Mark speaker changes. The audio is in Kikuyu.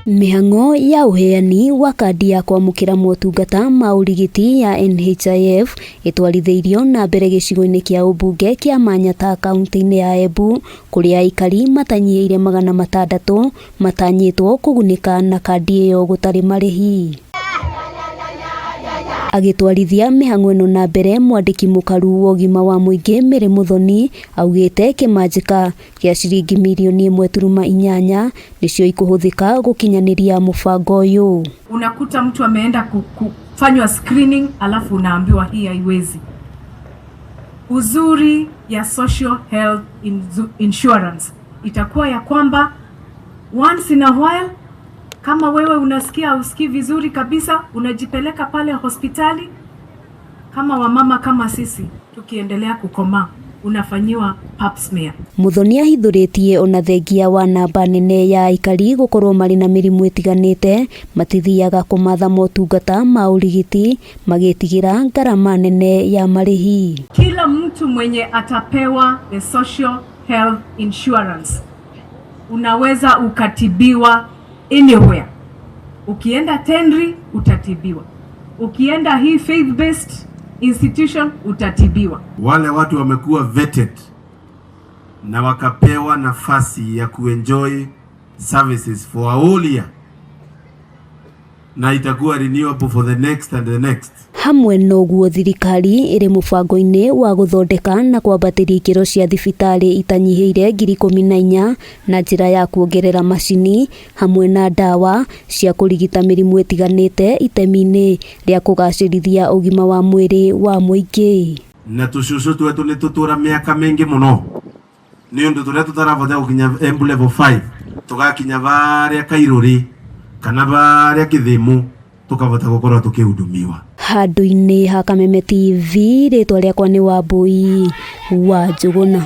Speaker 1: Mĩhang'o ya ũheani wa kandi ya kwamũkĩra motungata ma ũrigiti ya NHIF ĩtwarithĩirio na mbere gĩcigo-inĩ kĩa ũmbunge kĩa Manyata kaunti-inĩ ya Embu kũrĩa aikari matanyihĩire 600 matanyĩtwo kũgunĩka na kandi ĩyo gũtarĩ marĩhi. Agĩtwarithia mĩhang'o ĩno na mbere mwandĩki mũkaru wa ũgima wa mũingĩ Mary Muthoni augĩte kĩmanjĩka gĩa ciringi mirioni 1.8 nĩcio ikũhũthĩka gũkinyanĩria mũbango ũyũ.
Speaker 2: Unakuta mtu ameenda kufanywa screening alafu unaambiwa hii haiwezi. Uzuri ya social health insurance itakuwa ya kwamba once in a while, kama wewe unasikia usikii vizuri kabisa, unajipeleka pale hospitali. Kama wamama kama sisi tukiendelea kukomaa, unafanyiwa pap smear.
Speaker 1: Muthoni ahithũrĩtie ona thengia wa namba nene ya aikari gũkorwo marĩ na mĩrimũ ĩtiganĩte matithiaga kũmatha motungata ma ũrigiti magĩtigĩra ngarama nene ya marĩhi.
Speaker 2: Kila mtu mwenye atapewa the social health insurance unaweza ukatibiwa anywhere. Ukienda Tenri utatibiwa, ukienda hii faith based institution utatibiwa.
Speaker 3: Wale watu wamekuwa vetted na wakapewa nafasi ya kuenjoy services for a whole year na itakuwa renewable for the next and the next.
Speaker 1: Hamwe noguo thirikari ĩrĩ mũbango-inĩ wa gũthondeka na kwambatĩria ikĩro cia thibitarĩ itanyihĩire 14,000 na njĩra ya kuongerera macini hamwe na ndawa cia kũrigita mĩrimũ ĩtiganĩte itemi-inĩ rĩa kũgacĩrithia ũgima wa mwĩrĩ wa mũingĩ.
Speaker 3: Na tũcũcũ twetu nĩ tũtũra mĩaka mĩingĩ mũno nĩ ũndũ tũrĩa tũtarabota gũkinya Embu level 5 tũgakinya varĩa Kairũrĩ kana varĩa Kĩthĩmũ tukavota gũkorwo tũkĩhudumiwa.
Speaker 1: Handũ-inĩ ha Kameme TV rĩtwa rĩakwa nĩ Wambui wa Njũgũna.